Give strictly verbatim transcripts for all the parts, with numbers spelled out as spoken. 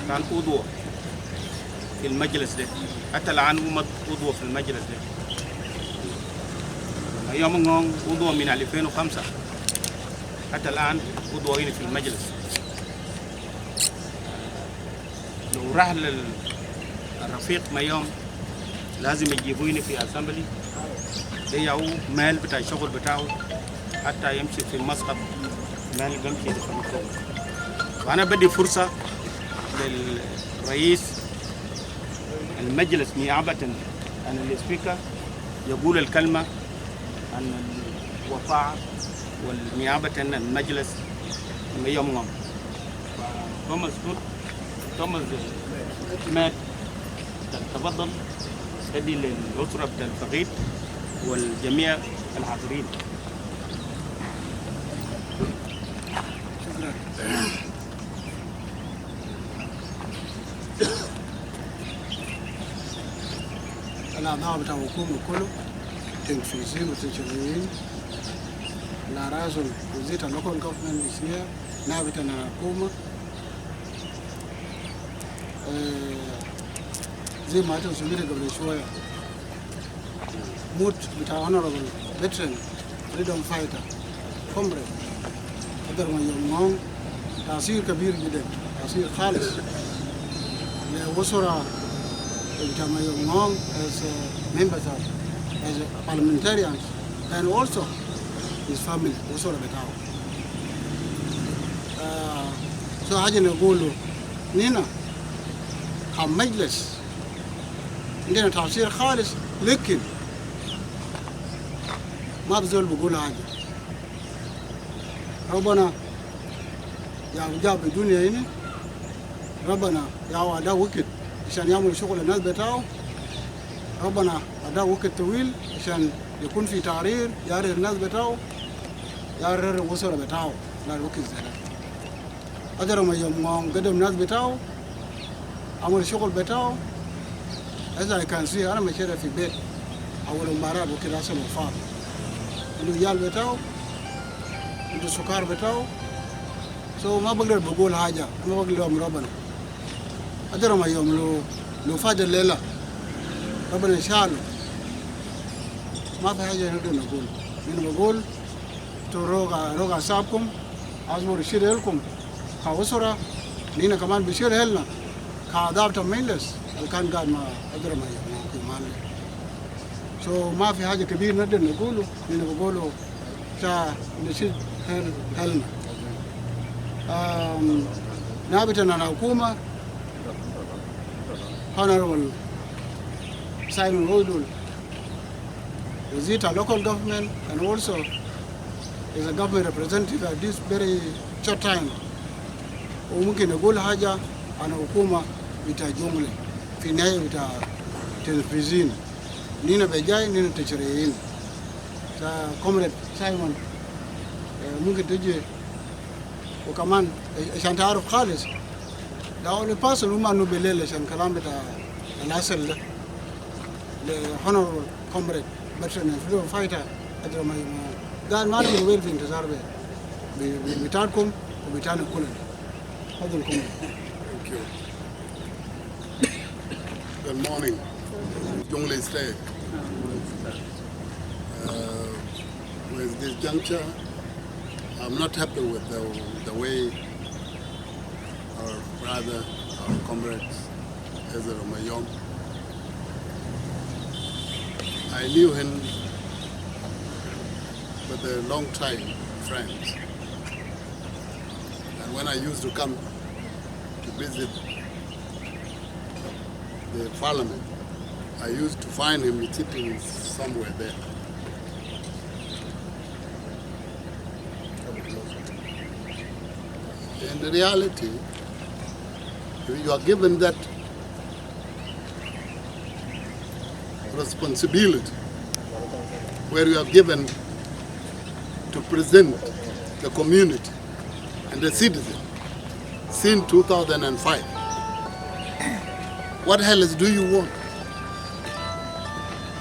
Kan udhwa fil majlis de. Hata al-an huma udhwa fil majlis de. Mayom Ngong udhwa min alfin u khamsa. Hata al-an udhwa hina fil majlis. Lo rah lil Rafiq Mayom, lazim ijibu hina fi assembly. De yau mehel bita shughul bitau, hata yamshi fi maskab, mehel bamshi de fi maskab. Wa ana badi fursa lil rais al majlis niyabatan an al speaker, yagul al kalma an al wafa wal niyabatan al majlis Mayom Ngong. Thomas Tut, Thomas Med, تفضل. هدي للأسرة بتاع الفقيد والجميع الحاضرين. شكرا. الأعضاء بتاع الحكومة كله، تنفيذيين وتشريعيين، على رأسهم وزير ال local government is here، نائب بتاع الحكومة، آه، زي ما انتم سمعتوا قبل شوية، موت بتاع honorable veteran freedom fighter comrade Adar Mayom Ngong، تأثير كبير جدا، تأثير خالص لأسرة بتاع Mayom Ngong as a members of, as a parliamentarians and also his family، أسرة بتاعه. آه، so حاجة نقوله، نينا كمجلس عندنا تأثير خالص، لكن Ma fi zol bigul haja. Rabbana ya jab fi dunia ini. Rabbana ya wada wakit ashan yamul shugul nas betau. Rabbana ada wakit tawil ashan yakun fi tahrir, yarir nas betau, yarir usra betau. La wakit zeda. Adra Mayom Ngong gadam nas betau, amul shugul betau. As I can see, ana mashe fi bet. Awal mara wakit asal wafat. Indu yal betau, indu sukar betau. So ma bagder bigul haja, ma bagder lom Rabbana. Adra Mayom lo, lo fadal lela. Rabbana shalu. Ma fi haja nagder nagul. Nina bagul, to roga, roga asabkum, asbur shil helkum, ka usra, nina kaman bishil helna, ka adab ta Mendes, al kan gad ma Adra Mayom Ngong fi mal. So ma fi haja kabir nagder nagulu, nina bagulu, ta nishil hel, helna. Um, nabi ta nana hukuma, Honorable Simon Oidul, wazir ta local government, and also is a government representative at this very short time. Wa mumkin agul haja an hukuma bita Jonglei, fi nihaya bita tanfizin. Nina bejai, nina tashriin. Ta Comrade Simon, eh, mumkin tiji, wa kaman, eh, ashan taruf khalis. The only person who manu belel ashan kalam bita al asal da, the Honorable Comrade, veteran and freedom fighter, Adra Mayom Ngong. Gal ma nagder wel fi intizar be, be, be, bitadkum, wa bitana kulana. Fadal, Comrade. Thank you. Good morning. Jonglei State. Uh, with this juncture, I'm not happy with the, the way our brother, our comrade, Ezra Mayom. I knew him with a long time friends. And when I used to come to visit the parliament, I used to find him sitting somewhere there. In reality, if you are given that responsibility where you are given to present the community and the citizen since two thousand and five. What else do you want?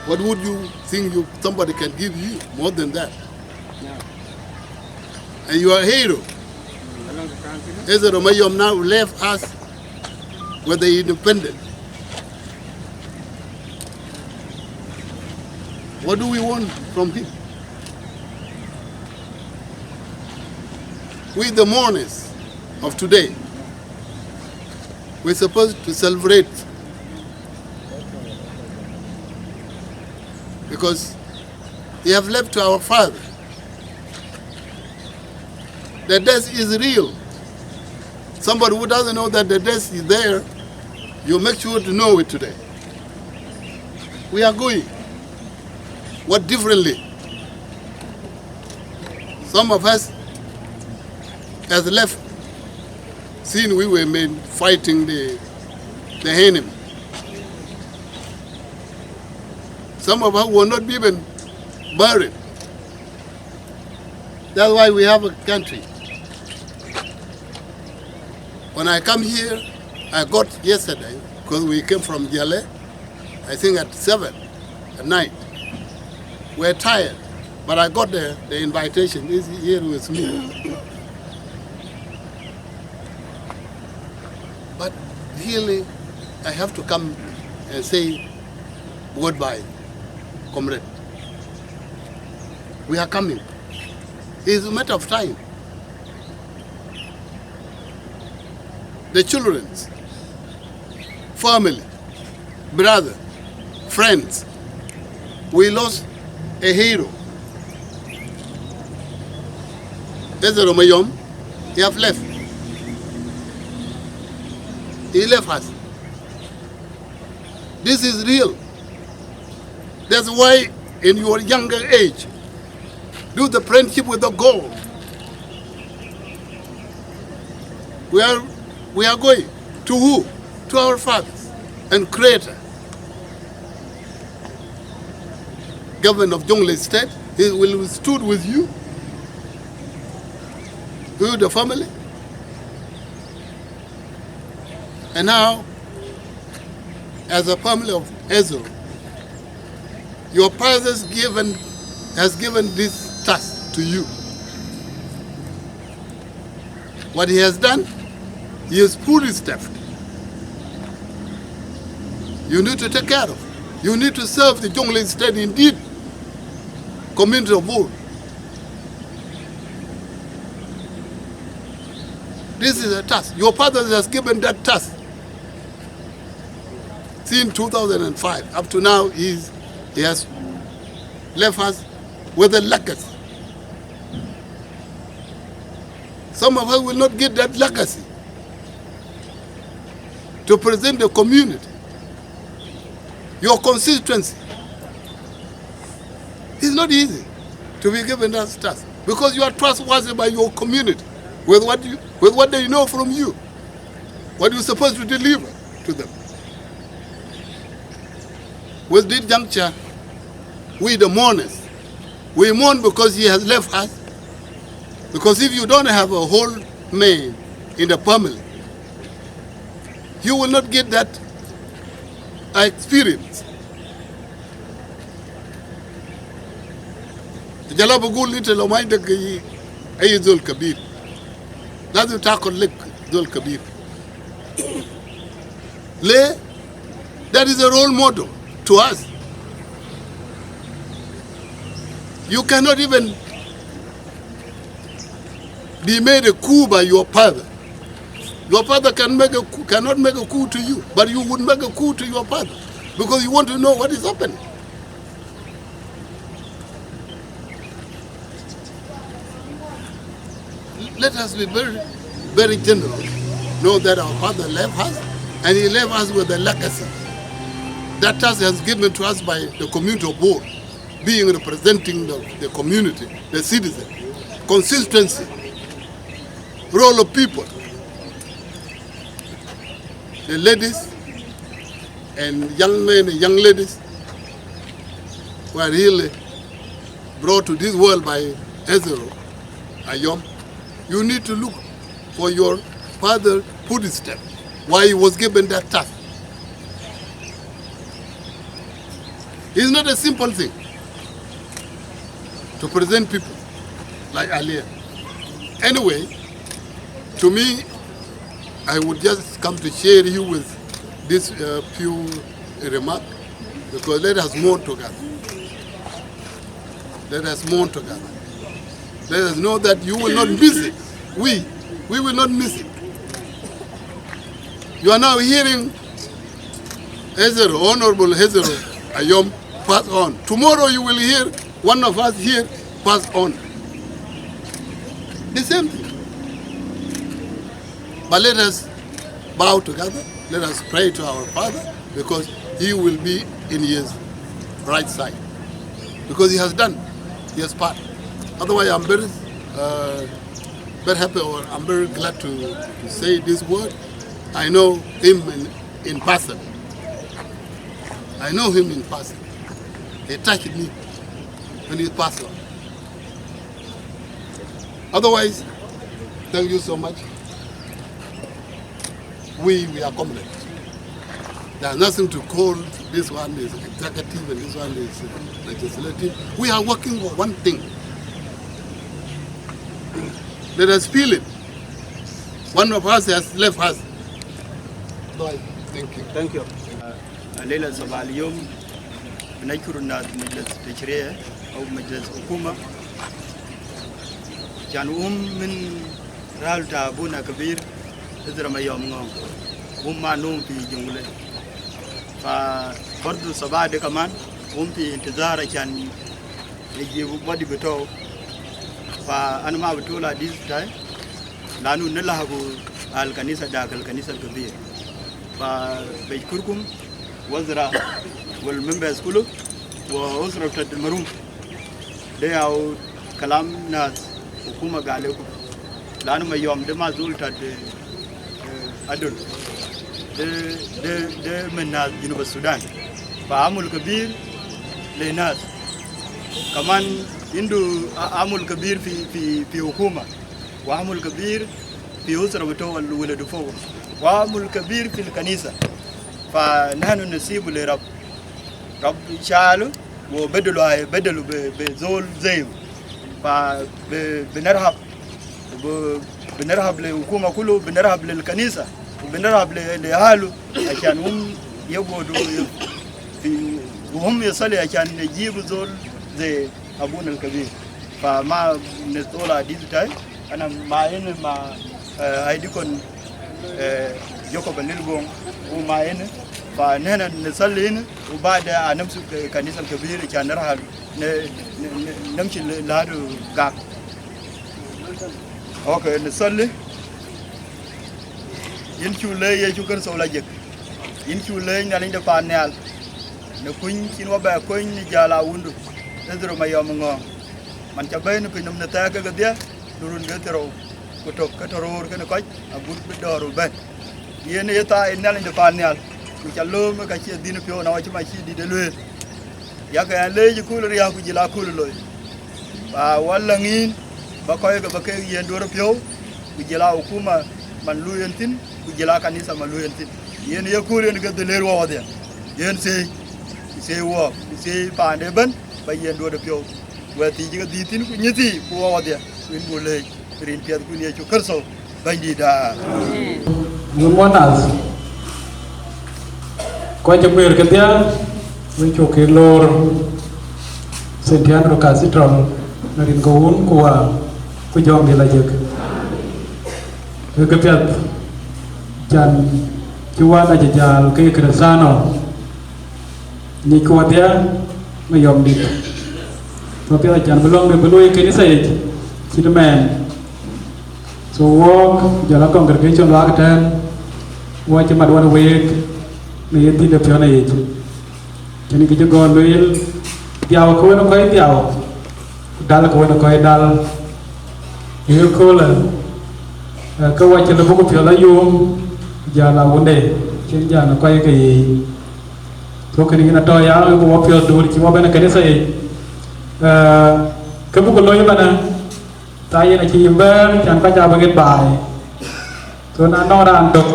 What would you think you, somebody can give you more than that? And you are a hero. Ezra Mayom now left us with the independent. What do we want from him? We, the mourners of today, we're supposed to celebrate because he have left to our father. The death is real. Somebody who doesn't know that the death is there, you make sure to know it today. We are going. What differently? Some of us has left since we were men fighting the, the enemy. Some of us were not even buried. That's why we have a country. When I come here, I got yesterday, because we came from Jale, I think at seven at night. We're tired, but I got the, the invitation. Is here with me. But really, I have to come and say goodbye, comrade. We are coming. It's a matter of time. The children's family, brother, friends, we lost a hero. Ezra Mayom, he have left. He left us. This is real. That's why in your younger age, Do the friendship with the goal. We are, we are going to who? To our fathers and creator. Government of Jonglei State, he will stood with you, with the family. And now, as a family of Israel, your fathers given, has given this task to you. What he has done, he is fully staffed. You need to take care of. You need to serve the Jonglei State indeed. Community of all. This is a task. Your father has given that task. Since two thousand five, up to now, he is, he has left us with a legacy. Some of us will not get that legacy to present the community, your constituency. It's not easy to be given that task because you are trustworthy by your community with what you, with what they know from you, what you're supposed to deliver to them. With this juncture, we the mourners, we mourn because he has left us. Because if you don't have a whole man in the family, you will not get that experience. Jala bugul, ita lo ma indak ayi zol kabir, lazim takun lek zol kabir. Le, that is a role model to us. You cannot even be made a coup by your father. Your father can make a coup, cannot make a coup to you, but you would make a coup to your father because you want to know what is happening. Let us be very, very generous. Know that our father left us, and he left us with a legacy. That task has given to us by the community of Bor, being representing the, the community, the citizen, consistency, role of people, the ladies and young men and young ladies who are really brought to this world by Ezra Ayom. You need to look for your father footstep, why he was given that task. It's not a simple thing to present people like Alia. Anyway, to me, I would just come to share you with this, uh, few remarks, because let us mourn together. Let us mourn together. Let us know that you will not miss it. We, we will not miss it. You are now hearing Ezra, Honorable Ezra Ayom, pass on. Tomorrow you will hear one of us here pass on. The same thing. But let us bow together. Let us pray to our Father, because he will be in his right side, because he has done his part. Otherwise, I'm very, uh, very happy, or I'm very glad to, to say this word. I know him in, in person. I know him in person. He touched me when he passed on. Otherwise, thank you so much. We, we are comrades. There's nothing to call this one is executive and this one is, uh, legislative. We are working for one thing. Let us feel it. One of us has left us. Bye. Thank you. Thank you. الليلة صباح اليوم بنشكر الناس مجلس تشريع أو مجلس حكومة عشان هم من رحلة أبونا كبير إزرا ميوم نغونغ، هم ما نوم في جنجلة. فبرضو صباح ده كمان هم في انتظار عشان يجيبوا body بتاعه. فأنا ما بطول حديث بتاعي، لأنه نلحقوا الكنيسة داخل الكنيسة الكبير. فبشكركم وزراء والممبرز كله وأسرة بتاعت المرحوم. They are Kalam nas hukuma galeku, lanu Mayom de ma zol ta de, eh, adul de, de, de min nas Junub Sudan. Fa amul kabir le nas. Kaman indu a-, amul kabir fi, fi, fi hukuma. Wa amul kabir fi usra bitau al waladu fogo. Wa amul kabir fi kanisa. Fa nahnu nasibu le Rab. Rab shalu, wa bedalu, ay, bedalu be, be zol zeyu. Fa be, binarhab, be, binarhab le hukuma kulu, binarhab le kanisa, binarhab le, le ahalu, ashan hum yagudu fi, hum yasali ashan yajibu zol ze abuna al kabir. Fa ma netola dizu tai, ana ma ene ma, eh, aidikon, eh, Jacob Alil Gong, u ma ene, fa nena nesalli ene, u baada anamsu kanisa al kabir, ashan narhal, ne, ne, ne, namshi le-, lahadu Gak. Okay, nesalli. Yin cu le Yecu Kërtho la jek. Yin cu le Nhialic de pan nhial. Ne kuny cin wa bɛ kony ne jal a wundu. Ithiro Mayom Ŋɔŋ. Man ca bɛ̈i ne piny nɔm ne thɛɛk ke kedhie, ne run ke thiërou. Ku tök ke tɔ roor kene kɔc, agut bi dɔɔr bɛ̈n. Yen ye thaa ye Nhialic de pan nhial. Ku ca lööm ka cie dhil piɔ̈u na wa cï ma cï dït e lueel. Yak ɣɛn leec ë kööl riääk ku jël akööl loi. Ba wal läŋ yïn, ba kɔc ke ba kek yiɛ̈n duɔ̈r piɔ̈u, ku jël a hukuma man luui en thïn, ku jël a kanitha man luui en thïn. Yen ye kööl yen ke dhil leer wɔ wadhia. Yen thieei, thieei wɔɔk, thieei paande ëbën, ba yiɛ̈n duɔ̈r piɔ̈u. Wɛ̈t thiic ke dhil thïn ku nyïthii ku wɔ wadhia, ku yïn buk leec. Rin piɛth kun Yecu Kërtho Bɛ̈nydït aa. Amen. Wun wanath, kɔc cï guëër kedhie, wek cuk ke loor Saint Andrew Cathedral në rin ke wun ku wa ku jɔŋdït la jek. Wek ke piɛth, can cï wan acï jäl ke Kërthiano. Nyic ku wadhia Mayom dït. Ku apiɛth acan bï lɔ̈ŋde bï looi ë kanitha yic cït mɛɛn. So wɔɔk jɔl a congregation luaak tɛ̈ɛ̈n, wɔ cï mat wan week në ye dhil de piɔ̈n ë yic. Cïn kë cï gɔl lueel, dhiau ke wen ë kɔc dhiau, ku dal ke wen ë kɔc dal. Ye köölë, eh, ke wɔ cï lëbuk piɔ̈l ayum, jäl a wunde, cïn jäl ë kɔc ke yiic. So kënë yen atɔ̈ ya, ku wɔ piɔ̈th duur cï wɔ bɛ̈n ë kanitha yic. Eh, kë buk looi ëmënë, thaa yen acï yïm bɛ̈ɛ̈r, can kɔc aa bï ɣet baai. So na nɔŋ raan dök,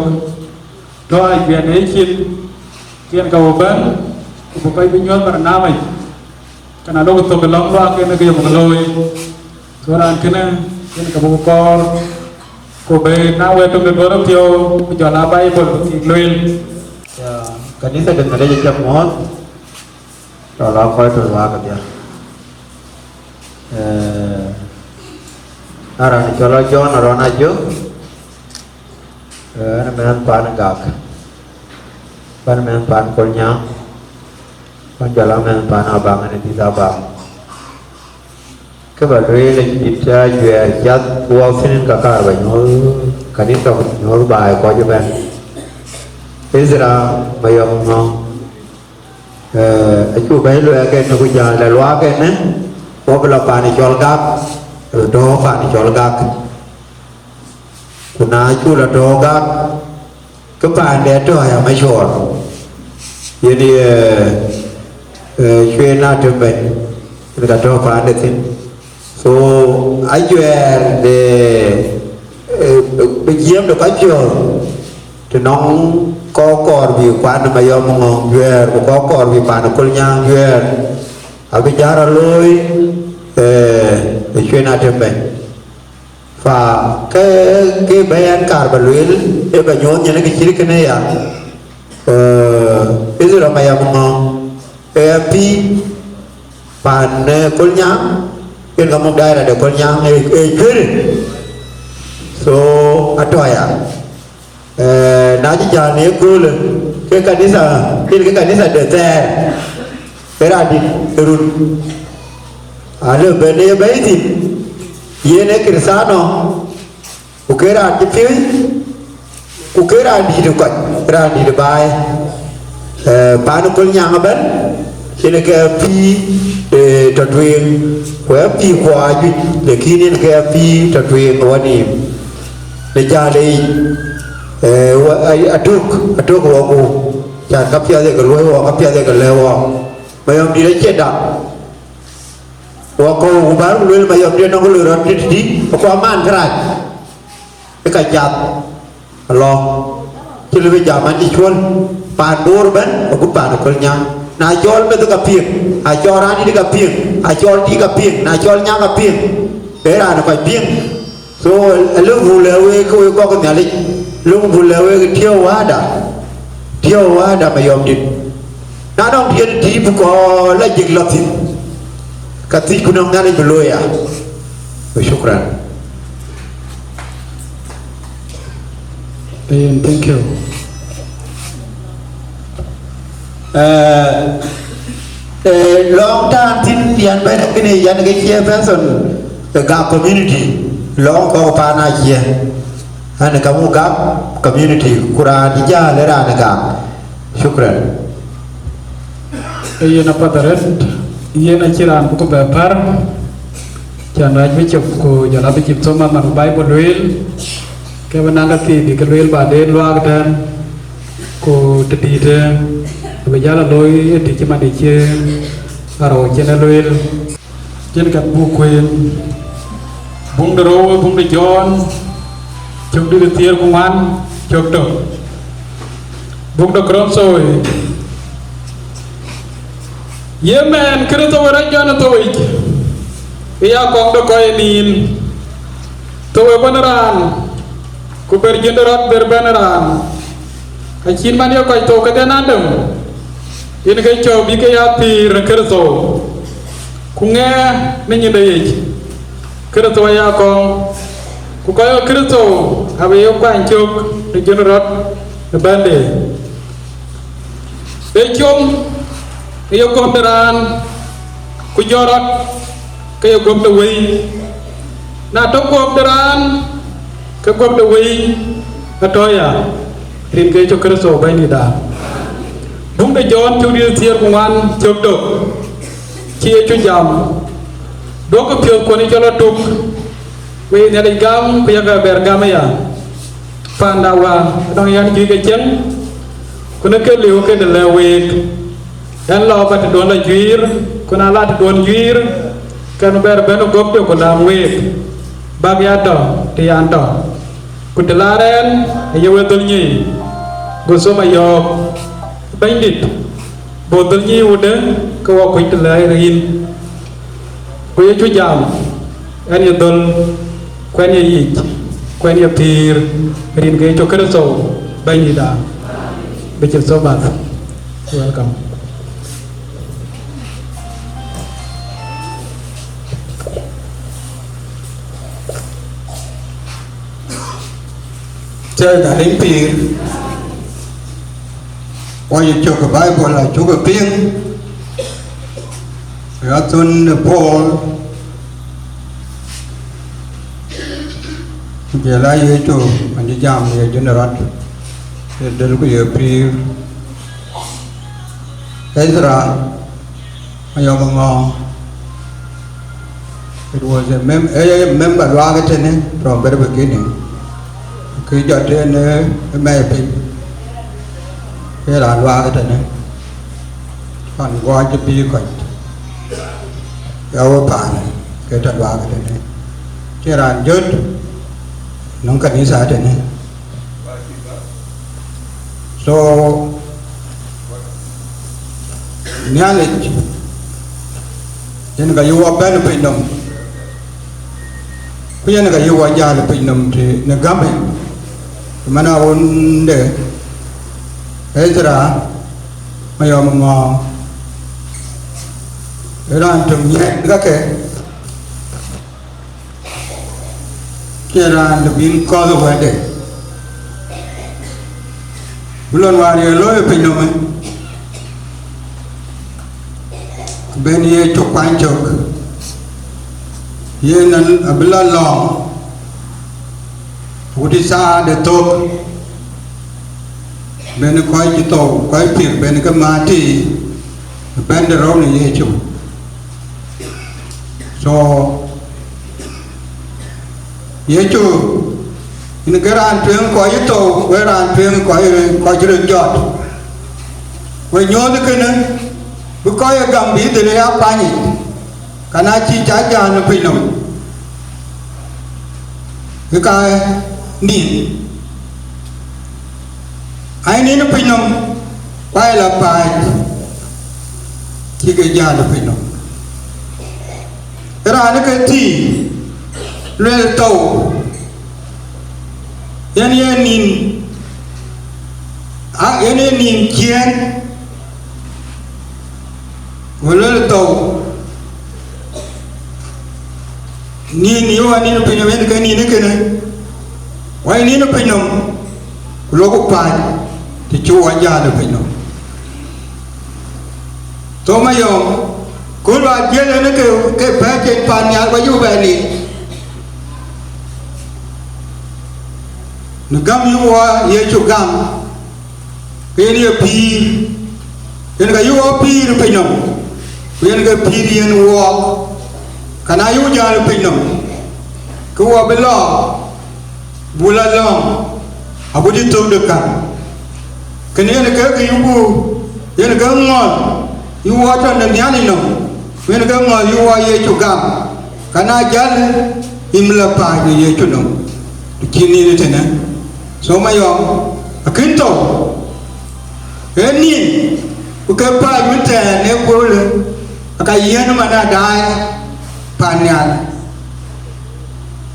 tɔ̈ ajuɛɛr në yecin, ke yen ka wɔ bɛ̈n, ku bï kɔc bï nyuɔ̈th barnamij, ke na lok thök ë lɔ̈ŋ luaak yen ke yom ke looi. So raan kënë, yen ka buk kɔɔr, ku bï na wɛ̈t töŋ de duɔ̈r piɔ̈u, ku jɔl a Baibol bï kek lueel. Ya, kanitha de Ŋadec acä muɔ̈ɔ̈th, tɔ̈ la kɔc tɔ̈ luaak kedhie. Eh, na raan cɔl a John Arɔn Ajök, eh, ɣɛn mɛnh pan Gak, pan mɛnh pan Kolnyaŋ, pan jɔl a mɛnh pan Abaŋ, ɣɛn Addis Ababa. Kë ba lueel acï dït ajuɛɛr cath ku wɔ thïn ka kaar ba nyuɔ̈th, kanitha ku nyuɔ̈th baai kɔc ëbɛ̈n. Ezra Mayom Ŋɔŋ, eh, acuk bɛ̈i luɛɛk en tök jäl de luaak ënë, wɔ bï lɔ pan cɔl Gak, lɔ tɔ̈ pan cɔl Gak. Ku na cuk lɔ tɔ̈ Gak, ke paande tɔ̈ ya macuɔɔr. Yen ye, eh, Cueen Atem Bɛ̈ny, yen ka tɔ̈ paande thïn. So, ajuɛɛr de, eh, bï jiɛɛm de kɔc piɔ̈ɔ̈th, të nɔŋ kɔc kɔɔr bï kuan ë Mayom Ŋɔŋ juɛɛr, ku kɔc kɔɔr bï pan ë Kolnyaŋ juɛɛr, abï jäl rɔt looi, eh, ë Cueen Atem Bɛ̈ny. Fa ke, ke bɛ̈i ɣɛn kaar ba lueel, ë ba nyuɔ̈th nyin ke cït kënë ya. Eh, Israel Mayom Ŋɔŋ, ë M P pan, eh, Kolnyaŋ, yen ka muk daira de Kolnyaŋ ë, ë juëëri. So, atɔ̈ ya. Eh, na cï jäl në ye köölë, ke kanitha, yen ke kanitha de thɛɛr, ke raan dït ë run. Alë bɛ̈n ë ye bɛ̈i thïn, yen ee Kërthiano, ku ke raan cï piööc, ku ke raan dït ë kɔc, raan dït ë baai. Eh, pan Kolnyaŋ ëbɛ̈n, yen ke pïïr, eh, tɔ tueŋ, ku ë pïïr kuɔ ajuëc, lakin yen ke ë pïïr tɔ tueŋ ë wanïïm. Në jäl ë yic, ee, wa-, a-, atök, atök wɔku, can ka piɛth ye ke luɔ̈i wɔk, ka piɛth ye ke lɛ̈k wɔk. Mayɔm dït acie dak. Wɔk kɔ̈u ku bär ku lueel Mayɔm dït anɔŋ ke loi rɔt tëtëdï, ku aman kërac. Ë ka cath alɔ, cï lëu bï jam an cï cuɔl, paan Bor ëbɛ̈n, agut paan ë Kolnyaŋ. Na cɔɔl meth ka piŋ, a cɔɔl raan dït ka piŋ, a cɔɔl tik ka piŋ, na cɔɔl nyak ka piŋ, ke raan ë kɔc piŋ. So, alëu buk lɛ̈k week ke wek kɔc ke Nhialic, alëu buk lɛ̈k week tiëëu wääda, tiëëu wääda Mayɔm dït. Na nɔŋ tiɛ̈n dïït bï kɔc la jek lɔ thïn, ka thiëcku nɔŋ Nhialic bï looi ya. Wa shukran. Yen, thank you. Eh, eh, long time thin yan bɛ̈n kënë yan ke chairperson, eh, Gak community, long kɔ̈k paan acie. An ka muk Gak community, ku raan cï jäl ë raan ë Gak. Shukran. Ee yen apath arëët, yen acïn raan bï ku bɛ pär, cän rac bï cop ku jɔl abï cïp thom aman Bible lueel, ke bï naŋ ka thii bï ke lueel baden luaak tɛ̈n, ku të dïïtë, bï jäl a looi ë tïc cï man ë cï arou cïn ë lueel. Cïn kɛ̈th buk kueen. Buŋ de rou, buŋ de Jɔn, cök dït ë thiëër ku ŋuan, cök tök. Buŋ de Korintho, ye mɛɛn Kërtho ë rɔt Jɔn ë thou yic, ë ya kɔŋ de kɔc ë nïn, thou ë bɛ̈n raan, ku ber jön de rɔt ber bɛ̈n raan. Acït man ye kɔc thou kedhie Adam, yen ke cɔ̈k bï ke ya pïïr në Kërtho, ku ŋɛɛr në nyinde yic. Kërtho aya kɔŋ, ku kɔc ë Kërtho abï ye kuany cök në jön rɔt ë bɛ̈nde. Ee com ë ye guɔ̈p de raan, ku jɔt rɔt ke ye guɔ̈p de Wëi. Na tɔ̈ guɔ̈p de raan, ke guɔ̈p de Wëi atɔ̈ ya, rin ke Yecu Kërtho Bɛ̈nydïïtda. Buŋ de Jɔn cök dït ë thiëër ku ŋuan cök tök, cï Yecu jam, duɔ̈kkë piɔ̈thkuɔn ë cɔl atuk, Wëi Nhialic gam, ku yakë bɛ̈ɛ̈r gam aya. Panda Wä, anɔŋ yɛn juëc ke cieŋ, ku në ke liu këde lɛ̈k week. Yɛn lɔ bä tëduɔ̈n lɔ juiir, ku na la tëduɔ̈n juiir, ke bɛ̈ɛ̈r bɛ̈n ë guɔ̈pde ku laam week, bäk ya tɔ̈ të yan tɔ̈. Ku të la rɛɛn, aye we dhöl nyic. Go Thoma yɔ̈ɔ̈k, Bɛ̈nydït, buk dhöl nyic wudë, ke wɔ kuc të lɛ̈k yïn. Ku Yecu jam, ɣɛn ye dhöl, ku ɣɛn ye yic, ku ɣɛn ye pïïr, rin ke Yecu Kërtho Bɛ̈nydïïtda. Bishop Thomas, welcome. Cï Nhialic pïïr, wɔ ye cök ë Baibol acuk piŋ, ya thön ë Paul, ku jɔl a Yecu, an cï jam ye jön ë rɔt, ye dhöl ku ye pïïr. Ezra, Mayɔm Ŋɔɔŋ. It was a mem-, a, a member luaak tënë from very beginning. Kë jɔt tënë ë mɛi piny. Ke raan luaak tënë. Pan guɔ cï bï kɔc. Ya wɔ paan ke tɔ̈ luaak tënë. Cï raan jɔt nɔŋ kanitha tënë. So, Nhialic, yen ka yï wɔ bɛ̈n piny nɔm, ku yen ka yï wɔ jäl piny nɔm të në gämë, të man awunde Ezra Mayɔm Ŋɔɔŋ, ë raan töŋ nyiɛɛn kakë. Cïn raan lëu bï kɔ̈th ë wɛ̈tde. Ku lon wäär ye looi ë piny nɔm, ben ye cök kuany cök, yen abï lɔ lɔ̈ɔ̈m, ku të thaa de thök, ben kɔc cï thou, kɔc pïr, ben ke mat tïï, bɛ̈n de rou në Yecu. So, Yecu, yïn ke raan tueŋ kɔc ë thou, wek raan tueŋ kɔc, kɔc röt jɔt. We nyuɔɔth kënë, bï kɔc ë gam bï dhil ya kuany yic, ka na cï ca jäl në piny nɔm, ke ka nin. Ai nin ë piny nɔm, ku ai la pääc, cï ke jäl ë piny nɔm. Raan ke thii, luel thou, yen ye nin, a, yen ye nin ciëën, ku luel thou. Nin ye wa nin piny nɔm, yen ke nin kënë, wa nin piny nɔm, ku lok ku pääc, të cï wa jäl ë piny nɔm. Thou Mayɔm, ku lɔ jiël en ke, ke pɛ̈ɛ̈c en pan nhial, wa yï bɛ nin. Në gäm yï wɔ Yecu gam, ke yen ye pïïr, yen ka yï wɔ pïïr piny nɔm, ku yen ke pïïr yen wɔɔk, ka na yï wɔ jäl piny nɔm, ke wɔ bï lɔ, bï la lɔ̈ŋ, agut yï thök de käŋ. Kënë yen ke, ke yï ku, yen ke ŋɔ̈ɔ̈th yï wɔ tɔ̈ në Nhialic nɔm, ku yen ke ŋɔ̈ɔ̈th yï wɔ Yecu gam, ka na jäl, yïn bï la pääc në Yecu nɔm, të cïn nin ë tënë. Thou Mayɔm, akën thou, ee nin, ku ke pääc wën thɛɛr në köölë, aka yiɛ̈n man adaai pan nhial.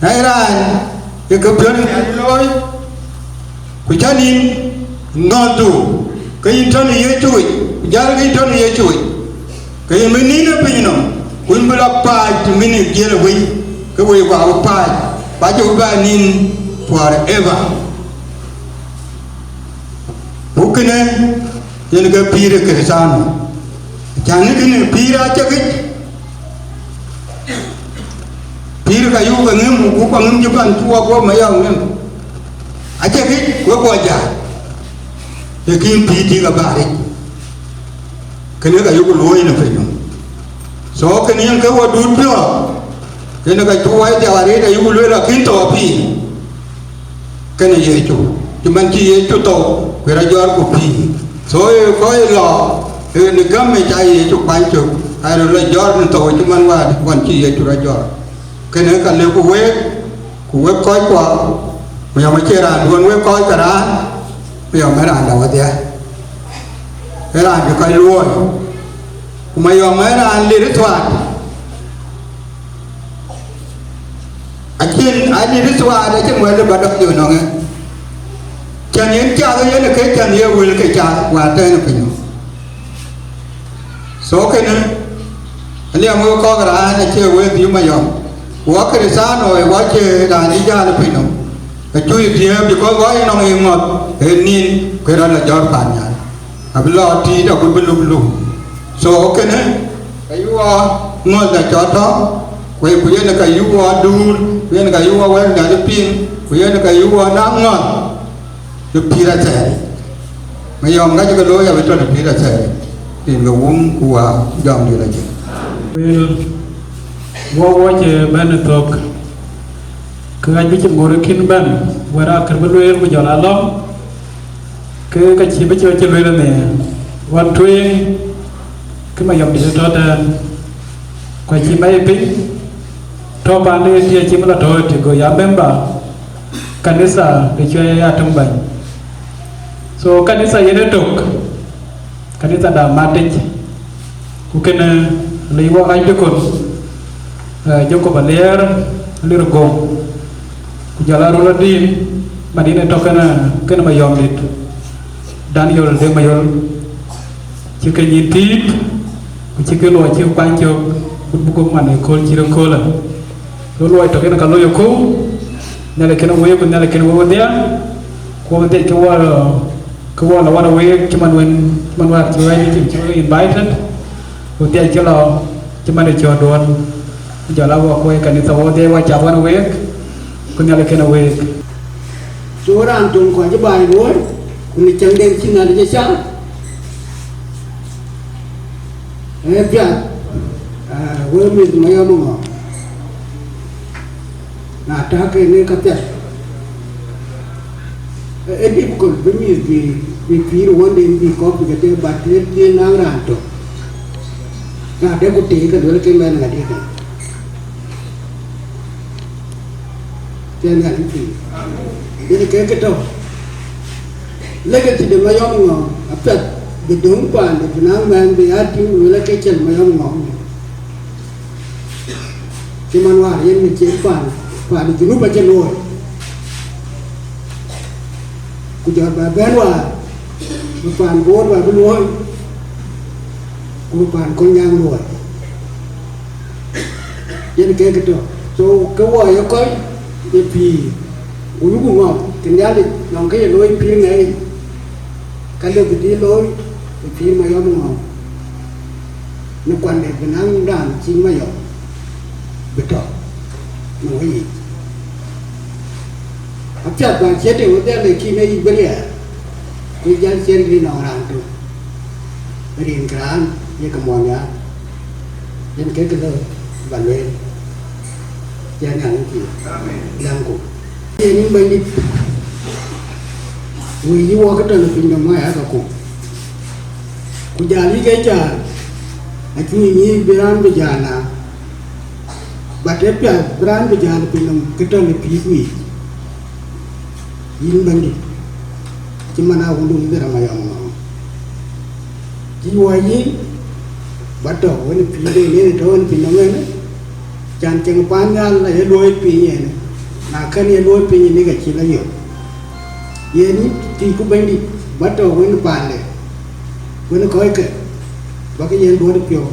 Na ye raan ye ke piɔ̈n nhial looi, ku cä nin ŋɔ̈ɔ̈thdu, ke yïn tɔ̈ në Yecu yic, ku jäl ke yïn tɔ̈ në Yecu yic, ke yïn bï nin ë piny nɔm, ku yïn bï la pääc të min jiël ë wei, ke wei ku abï pääc, ku acï bï bɛ nin forever. Ku kënë yen ke pïïr ë Kërthiano, cän ë kënë pïïr acä këc, pïïr ka yuk aŋëm, ku ka ŋëm cï pan cï wɔ guɔ̈p Mayɔm ŋëm, acä këc, wek guɔ jäl, ee kïn pïïr tik abä ric. Kënë ka yuk luɔ̈ɔ̈i në piny nɔm. So kënë yen ke wɔ duut piɔ̈ɔ̈th, kënë ka cuk wai dhiau arëët ayuk lueel akïn thou apïïr. Kënë Yecu, cï man cï Yecu thou, ku rɔt jɔt ku pïïr. So ee kɔc lɔ, ee në gäm ë ca Yecu kuany cök, aa röt lɔ jɔt në thou cï man wäär ɣɔn cï Yecu rɔt jɔt. Kënë ka lëk ku week, ku wek kɔckua, Mayɔm acie raan duɔ̈n wek kɔc ke raan, Mayɔm ee raan dap wadhiɛ, ee raan cï kɔc luɔ̈ɔ̈i, ku Mayɔm ee raan lir thuaat. Acïn, acïn ë thuaar, acïn wël ë ba dɔm yök nɔŋë. Cän yen cath yen ë ke cän ye wël ke cath wäär tɛ̈n ë piny nɔm. So kënë, aliɛm wek kɔ̈k raan acie wël dhïïu Mayɔm. Wɔ Kërthiano ë wɔ cie raan cï jäl ë piny nɔm. Acu yï dhiëëp, because wɔ yï nɔŋ yï ŋɔ̈th ë nin, ku ë rɔt la jɔ̈ɔ̈r pan nyan. Abï lɔ tiit agut bï luk luk. So kënë, ayï wɔ ŋɔ̈th da cɔl tɔ̈, ku, ku yen ka yï wɔ duur, ku yen ka yï wɔ wɛ̈t ŋäth piŋ, ku yen ka yï wɔ na ŋɔ̈th, në pïïr athɛɛr. Mayɔm ŋäc ke looi abï tɔ̈ në pïïr athɛɛr, rin ke wum ku wa jɔŋdït acïn. Lueel, wɔ wɔ cï bɛ̈n ë thök, ke ɣac bï cï ŋoot ë kïn bɛ̈n, wɛ̈t akër bï lueel ku jɔl a lɔ̈ŋ, ke ka cï bï cï cï lueel ënë, ɣɔn tueŋ, ke Mayɔm dït ë tɔ̈ tɛ̈ɛ̈n, ku acï mac piny, tɔ̈ paan de tiɛ̈ cï bï la tɔ̈ ëtï, go ya member kanitha de cuɛ̈ ya töŋ bäny. So kanitha yen ë tök, kanitha da matic, ku kënë lec wɔ ɣac dikon, eh, Jacob Aliɛɛr, Alir Gom, ku jɔl a röl adïn, man yen ë tɔ̈ kënë, kënë Mayɔm dït, Daniel de Mayol, cï ke nyin tiit, ku cï ke luɔi cï kuany cök, but buk man ëkööl cït ëköölë. Ku luɔi tök yen ka looi ëkööl, Nhialic kënë wek, ku Nhialic kënë wek wedhia, ku wek wedhia ke wɔ, ke wɔ la wan week, cï man wën, cï man wäär cï wɛ̈ɛ̈c cï, cï wek invited, ku dhiac cï lɔ, cï man ë cɔ̈ɔ̈rduön, ku jɔl a wɔ kuɔi kanitha wɔ dhiac wɔ cath wan week, ku Nhialic kënë week. So raan töŋ kɔc ë baai looi, ku në cäŋden cï Nhialic ë cath, ee piath. Ah, wek mïth Mayɔm Ŋɔ̈ŋ, na tak en ë ka piɛth, ë difficult bï mïth bï, bï pïïr wënden bï kɔ̈k bï kedhie, but ë dhil naŋ raan tök. Na de ku tëë ke luel ke mɛn ŋadï kën. Ke Nhialic pïïr. Yen ke kë tɔ̈. Legacy de Mayɔm Ŋɔ̈ŋ apiɛth bï döŋ paande bï naŋ mɛn bï ya tïŋ luel ke cïn Mayɔm Ŋɔ̈ŋ. Cï man wäär yen min cï paan, paan Junub acï looi. Ku jɔt ba bɛ̈n wäär, bï paan Bor ba bï looi, ku bï paan Kolnyaŋ looi. Yen ke kë tɔ̈. So, ke wɔ ye kɔc ye pïïr, ku yuku ŋɔ̈ɔ̈k, ke Nhialic nɔŋ ke ye looi pïïr ŋɛɛi, ka lëu bï dhil looi ë pïïr Mayɔm Ŋɔ̈ŋ. Në kuande bï naŋ raan cïn Mayɔm bï tɔ̈ në weyiic. Apiɛth ba ciɛ̈t ë wedhie le kïn ë yic bï riɛɛr, ku jäl ciɛ̈t rin nɔŋ raan tök. Rin kë raan ye ke muɔny ya, yen ke kë lëu ba lueel. Yen Nhialic pïïr. Amen. Läŋku. Yen yïn Bɛ̈nydït, wëi yï wɔ ke tɔ̈ në piny nɔm aya ka ku. Ku jäl yï ke cäär, acï nyic bï raan bï jäl na, but ë piath bï raan bï jäl piny nɔm ke tɔ̈ në pïïr ku yic. Yïn Bɛ̈nydït, cï man awundun Dheram Mayɔm Ŋɔ̈ŋ. Cï wɔ yï ba tɔ̈ wën pïïr de yen tɔ̈ wën piny nɔm ënë, can ceŋ pan nhial aye luɔi piny yen, na kën ye luɔi piny ënë ka cï la yök. Yen yï tïïku Bɛ̈nydït ba tɔ̈ wën paande, wën kɔckë, ba ke yen duɔ̈t piɔ̈u.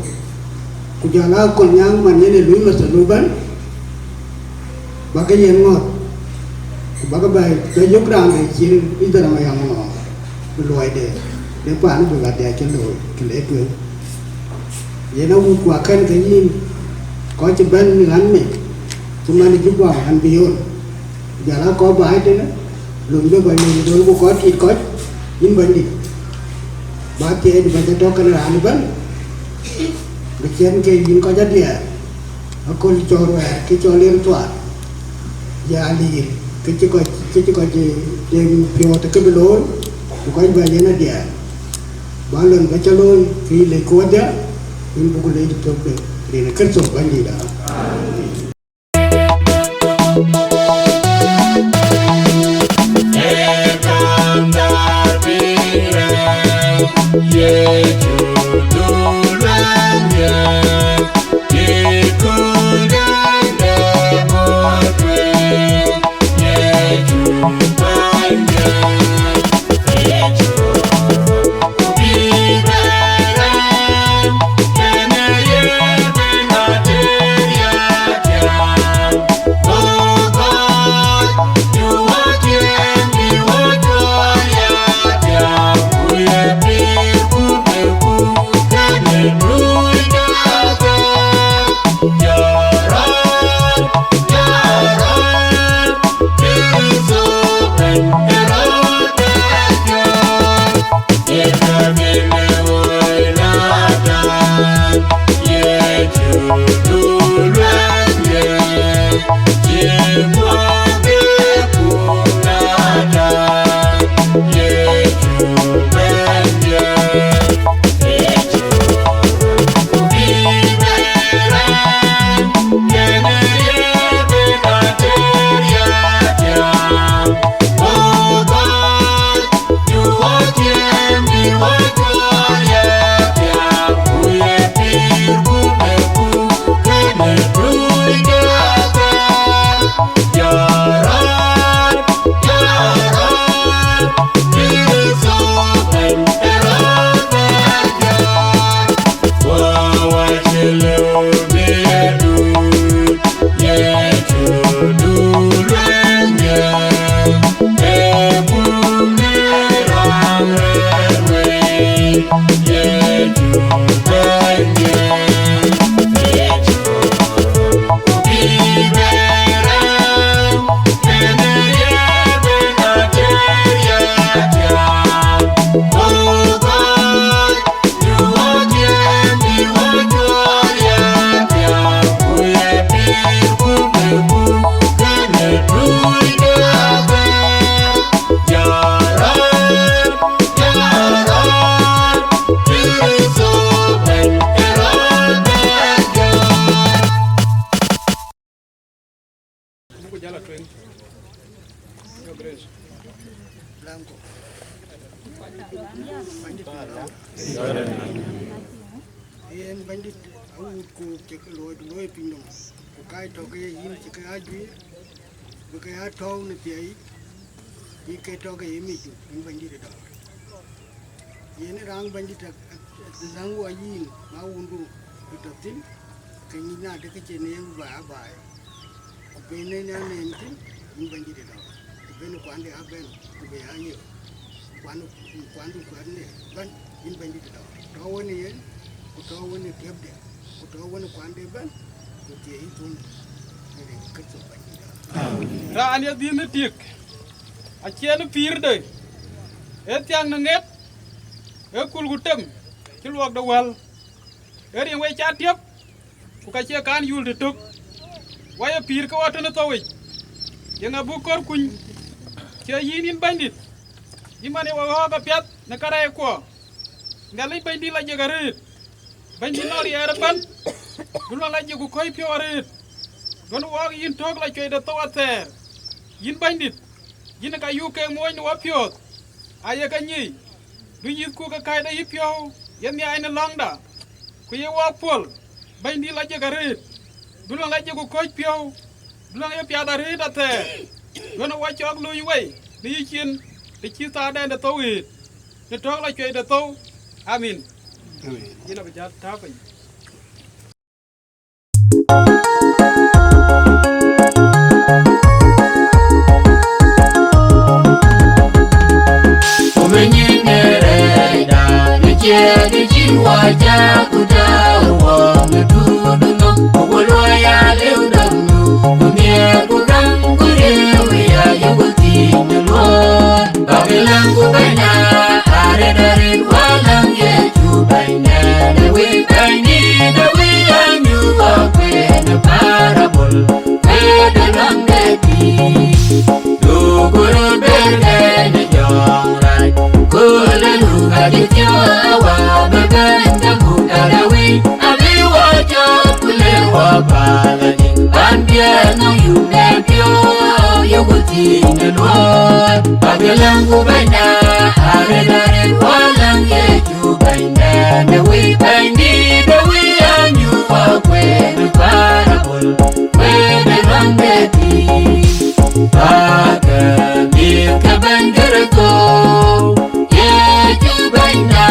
Ku jɔl aa Kolnyaŋ man yen ë luui mathalu ëbɛ̈n, ba ke yen ŋɔ̈th, ku ba ke bɛ, bɛ yök raan bɛ cïn Dheram Mayɔm Ŋɔ̈ŋ, bï luɔide, le paan bï ɣätde acï looi, kë le tueŋ. Yen awuut ku akɛ̈n ke yïn, kɔc cï bɛ̈n ɣän mec, cï man ë Juba ɣän bï ɣön. Jɔl aa kɔc baai tënë, lunyde kɔc luny döl ku kɔc tiit kɔc, yïn Bɛ̈nydït. Ba thiëëc ba ke tɔ̈ kënë raan ëbɛ̈n, bï ciɛ̈n ke yïn kɔc adiɛɛr, aköl cɔl ruɛɛr ke cɔl yen thuaar, ya liir, ke cï kɔc, ke cï kɔc, eh, tem piɔ̈ɔ̈th ke bï looi, ku kɔc bɛ yen adiɛɛr. Ba lon ba ca looi, ke yï lec ku wadhia, yïn buk lec tök de, rin ë Kërtho Bɛ̈nydït aa. Jala tueŋ. Your Grace. Blanco. Bɛ̈nydït. Yen Bɛ̈nydït, awut ku cï ke looi, looi piny nɔm. Ku ka tɔ̈ ke ye yïn cï ke aa juëc, bï ke aa tɔ̈u në thiëi, bï ke tɔ̈ ke ye micdu, yïn Bɛ̈nydït ë dɔ̈ɔ̈r. Yen ë raan Bɛ̈nydït, a, a, a, läŋ wɔ yïn, ma wundu, ë tɔ̈ thïn, ke nyin na de ke cïn yen baai, baai. Ku ben ë nyan en thïn, yïn Bɛ̈nydït ë dɔ̈ɔ̈r. Ku ben kuande abɛ̈n, ku be aa yök. Kuan, kuandu kuɛ̈rde bɛ̈n, yïn Bɛ̈nydït ë dɔ̈ɔ̈r. Tɔ̈ wën ë yen, ku tɔ̈ wën ë tiëpde, ku tɔ̈ wën ë kuande bɛ̈n, ku thiëi yï thun, në rin Kërtho Bɛ̈nydït ë dɔ̈ɔ̈r. Raan ye dhïn ë tik, acie në pïïrde, ee thiäŋ në ŋet, ee kul ku tem, cï luɔk de wäl, ee riŋ wei ca tiëp, ku ka cie kan yul tëtök, wɔ ye pïïr ke wɔ tën ë thou yic, yeŋa buk kɔ̈r kuny? Cie yïn, yïn Bɛ̈nydït, yïn man ye wɔ ɣɔ̈ɔ̈k apiɛth në karɛckuɔ. Nhialic Bɛ̈nydït la jek arëët, Bɛ̈nydït nɔn riɛɛr ëbɛ̈n, du luaŋ la jek ku kɔ̈c piɔ̈u arëët, duɔ̈n wɔɔk yïn tök la cuɛi de thou athɛɛr. Yïn Bɛ̈nydït, yïn ka yuk keek muɔɔc në wapiɔ̈ɔ̈th, aye ke nyic, du yithku ke kääc de yïpiɔ̈u ye nhiaac në lɔ̈ŋda, ku ye wɔɔk puɔl, Bɛ̈nydït la jek arëët, du luaŋ la jek ku kɔ̈c piɔ̈u, du luaŋ ye piath arëët athɛɛr, duɔ̈n wɔ cɔk luny wei në yïcin, të cï thaardɛn de thou ɣëët, në tök la cuɛi de thou. Amin. Amin. Yïn abï jäl tääu piny. Babilang ku bɛ̈nyda, arëët arëët wäläŋ Yecu bɛ̈ny, dɛ̈t ë wïc bɛ̈nydït, dɛ̈t wïc anyuɔɔk kueen ë parabol, wëët ë lɔ̈ŋ de pïïr. Duku röt bɛ̈n bɛ̈ny ë jɔŋrac, kööl ë luk acï thiɔ̈k awä bï bɛ̈n ke muk, dɛ̈t ë wïc abï wɔ cɔk ku le wɔ päl. Ban piɛth nɔŋ yum në piɔ̈u, yöku thïn ë luɔɔi, bäk ë läŋ ku bɛ̈nyda, arëët arëët wäläŋ Yecu bɛ̈ny, dɛ̈t ë wïc bɛ̈nydït, dɛ̈t wïc anyuɔɔk kueen ë parabol, wëët ë lɔ̈ŋ de pïïr. Bäk ke mïth ke bɛ̈ny Kërtho, Yecu bɛ̈nyda,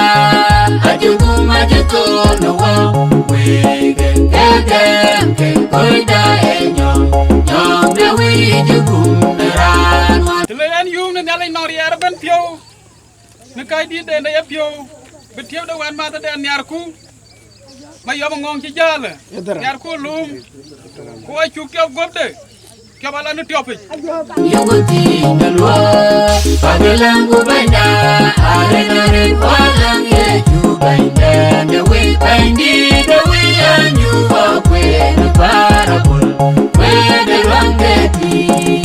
acï gum acï thou në wɔ, wëëk ke gɛm ke kɔ̈cda ë nyɔm, nyɔm de wïc gum në raan wën. Të le ɣɛn yum në Nhialic nɔŋ riɛɛr ëbɛ̈n piɔ̈u, në kääc dïïtden de yepiɔ̈u, bï tiëpde wänmäthëden nhiarku, Mayɔm Ŋɔ̈ŋ cï jäl, nhiarku lööm, ku acuk tiɔp guöpde, tiɔp ala në tiɔpic. Yöku thïn ë luɔɔi, bäk ë läŋ ku bɛ̈nyda, arëët arëët wäläŋ Yecu bɛ̈ny, dɛ̈t ë wïc bɛ̈nydït, dɛ̈t wïc anyuɔɔk kueen ë parabol, wëët ë lɔ̈ŋ de pïïr.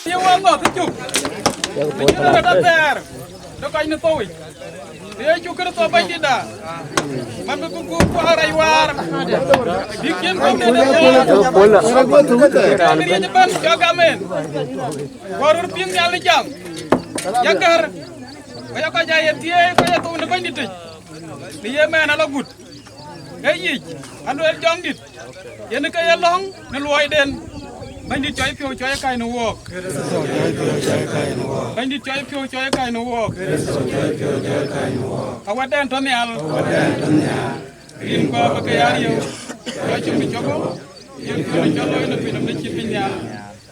Ye wä ŋɔ̈th ë cuk, në cïn rɔt athɛɛr, dë kɔc në thou yic. Yecu Kërtho Bɛ̈nydïtda, man bï bï gup kuaar rac waar, bïk cïn guöpde de thou, riëc ëbɛ̈n cɔk gam en, ku röt piŋ Nhialic jam, ya gär, ku ya kɔc aa ye thieei, ku ya thou në Bɛ̈nydït yic, në ye mɛɛn ala gut. Ee yic, alueel Jɔŋdït, yen ke ye lɔ̈ŋ në luɔiden. Bɛ̈nydït cɔc piɔ̈u cɔc ë kac në wook. Bɛ̈nydït cɔc piɔ̈u cɔc ë kac në wook. Awätden tɔ̈ nhial. Rin kɔ̈k ke ya riëëu. Cɔc cï mi cɔ̈k, yen piɔ̈u cɔl looi në piny nɔm në cït piny nhial.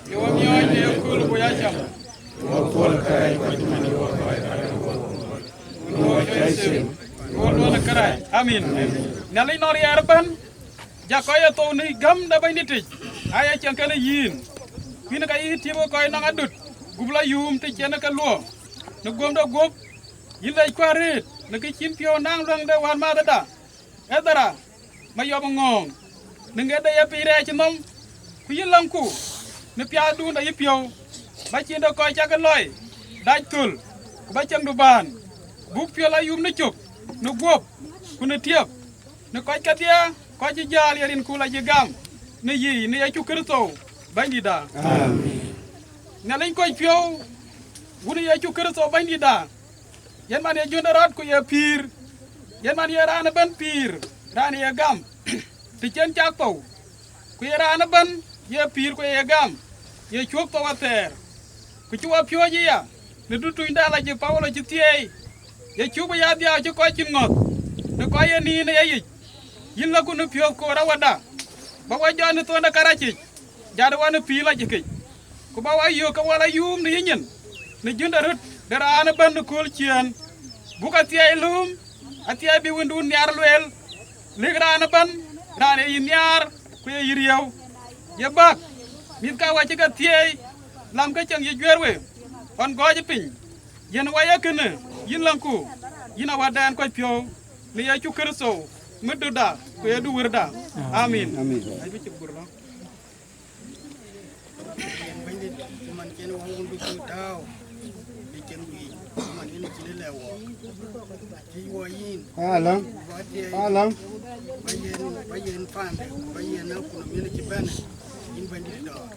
Ye wä miɔɔc në yekööl ku ya cam. Wä puɔl kärɛc kɔc man ye wä kɔc kärɛc wä. Wä cɔc thim. Wä luɔn kärɛc. Amin. Nhialic nɔn riɛɛr ëbɛ̈n, jak kɔc ye thou në gäm de Bɛ̈nydït yic, aa ye cieŋ kenë yïn. Kuïn ka yï tiëp ke kɔc nɔŋ adut, gup la yuum të cïn ke luɔ̈ɔ̈m. Në guömde guöp, yïn lec kuaar rëët, në kë cïn piɔ̈u naŋ luäŋ de wänmäthëda. Ethera, Mayɔm Ŋɔ̈ɔ̈ŋ, në ŋet de ye piny rɛɛc nɔm, ku yï läŋku në piathdun de yïpiɔ̈u. ba cin de kɔc cak lɔi dac thöl, ku ba cieŋdu bään, buk piɔl ayum në cök, në guöp, ku në tiëp, në kɔc kedhie, kɔc cï jäl ye rin ku la cï gam, në yic në Yecu Kërtho Bɛ̈nydïtda. Amen. Nhialic kɔc piɔ̈u, Wun Yecu Kërtho Bɛ̈nydïtda, yen man ye jönde rɔt ku ye pïïr, yen man ye raan ëbɛ̈n pïïr, raan ye gam, të cïn cak thou, ku ye raan ëbɛ̈n ye pïïr ku ye gam, ye cuök thou athɛɛr. Ku cï wa piööc ëya në dutuny de alac Paulo cï thieei, ye cuk bï ya dhiau cï kɔc cïn ŋɔ̈th, në kɔc ye nïïn ë yeyic, yïn lëku në piɔ̈th koor awada, ba wa jɔt në thonde kärɛcic, jat wa në pïïr lacïkic, ku ba wa yök ke wa la yuum në yïnyin, në jönde röt de raan ëbɛ̈n në kööl ciëën, buk athiɛɛi lööm, athiɛɛi bï wëndun nhiaar lueel, lëk raan ëbɛ̈n, raan ye yï nhiaar, ku ye yï riëëu, ye bäk, mïth ka wa cï ke thieei, lam ke ceŋ yï juëër we, ɣɔn gɔɔc piny, yen wa ye kënë, yïn läŋku, yïn awadɛn kɔc piɔ̈u, në Yecu Kërtho, Mëtduda, ku ye du Wërda. Amin. Amin. Yen Bɛ̈nydït, cï man cïn wä wun bï cï tääu, bï cïn wïc, cï man yen cïn lɛ wɔ. Cï wɔ yïn. Alam. Wɔ thiëëc. Alam. Ba yen, ba yen paande, ba yen na kunɔm yen cï bɛ̈n, yïn Bɛ̈nydït dɔ̈ɔ̈r.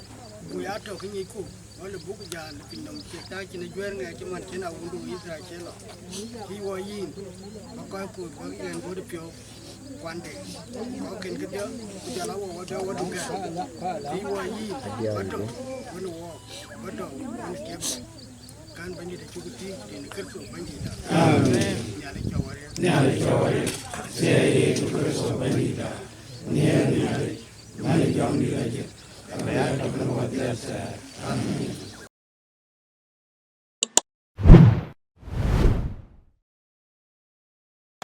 Ku ya tɔ̈ kë nyicku, wɔ lë buk jäl piny nɔm cï ta cïn juëër ŋɛk cï man cïn awundu Yithriɛl cï lɔ. Cï wɔ yïn, ba kɔc ku ba yen duöt piɔ̈u. Kuande, kɔcken kedhie, ku jɔl a wɔ wadä wä dugɛ̈r. Piny wɔ yïn, bä tɔ, wën wɔ, bä tɔ, wën tiɛp. Kan Bɛ̈nydït acuk tïŋ, rin Kërtho Bɛ̈nydït. Amen. Nhialic cä wä riɛl. Nhialic cä wä riɛl. Cie Yecu Kërtho Bɛ̈nydït. Nhiɛɛr Nhialic, man ë jɔŋdït ajëk, ka bï ya tɔ̈ në wä dhiɛl thɛɛr. Amen.